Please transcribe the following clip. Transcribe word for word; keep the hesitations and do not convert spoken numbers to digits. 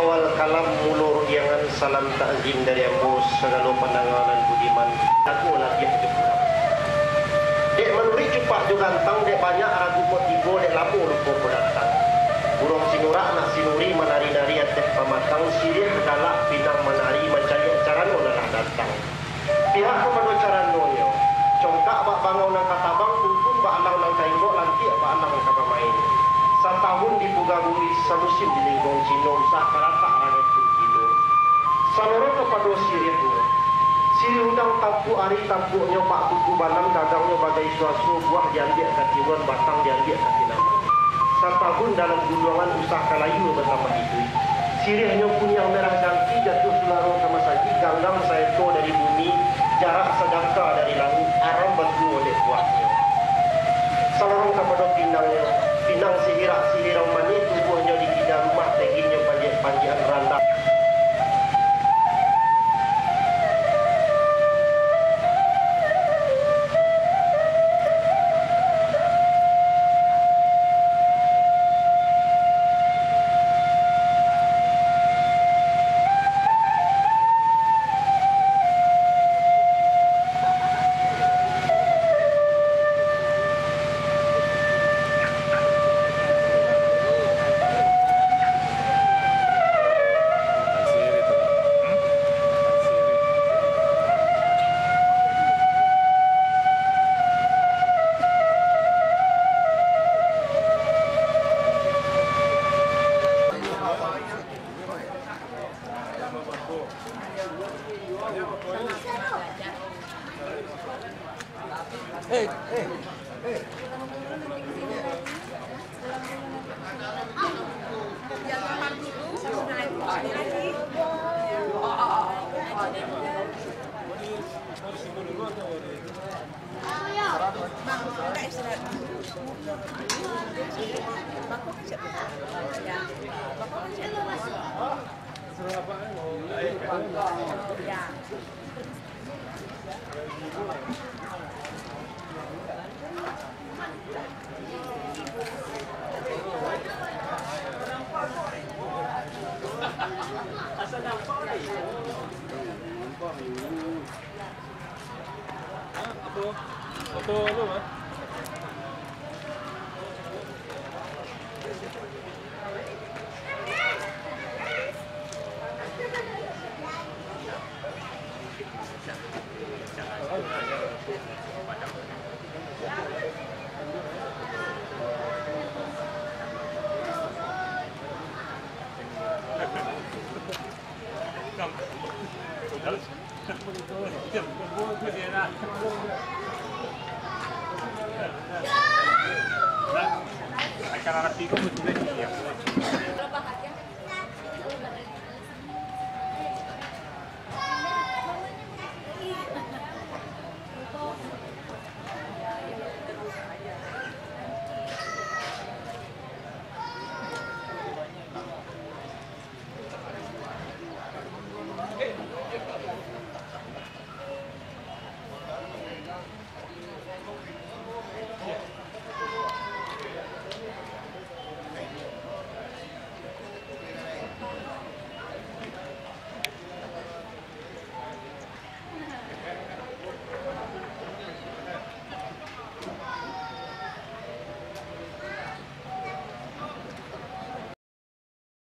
Awal kalam mulo rundiangan, salam takzim dari ambo, sagalo pandanga nan budiman, jago labiah jo kurang. Dek manuruik cupak jo gantang, dek banyak ragu ko tibo, dek lamo lupo ko datang. Buruang sinurak nak sinuri, manari-nari ateh pamatang, siriah galak pinang manari, mancaliak carano nan lah datang. Pihak kapado caranonyo, congkak bak bangau nan ka tabang, kunkun bak alang nan ka inggok, lantiak bak alang nan ka bamain. Satahun di Puga Buri, samusim di Lingkuang Cino, usah karatak rangai tu kilo. Salorong kapado siriahnyo, siriah udang tampuak ari, tampuaknyo bak tuku balam, gagangnyo bagai suaso, buah diambiak ka tiruan, batang diambiak ka tanaman. Satahun dalam gunduangan, usah ka layua batambah iduik. Siriahnyo kuniang merah jangki, jatuah sularo ka masajik, ganggang saeto dari bumi, jarak sajangka dari langik, aram batuo dek buahnyo. Salorong kapado pinangnyo, pinang sihirak sihirang manih, tubuahnyo di kida rumah, teginnyo panjek-panjekan randak. Acara rapi ko betul ni.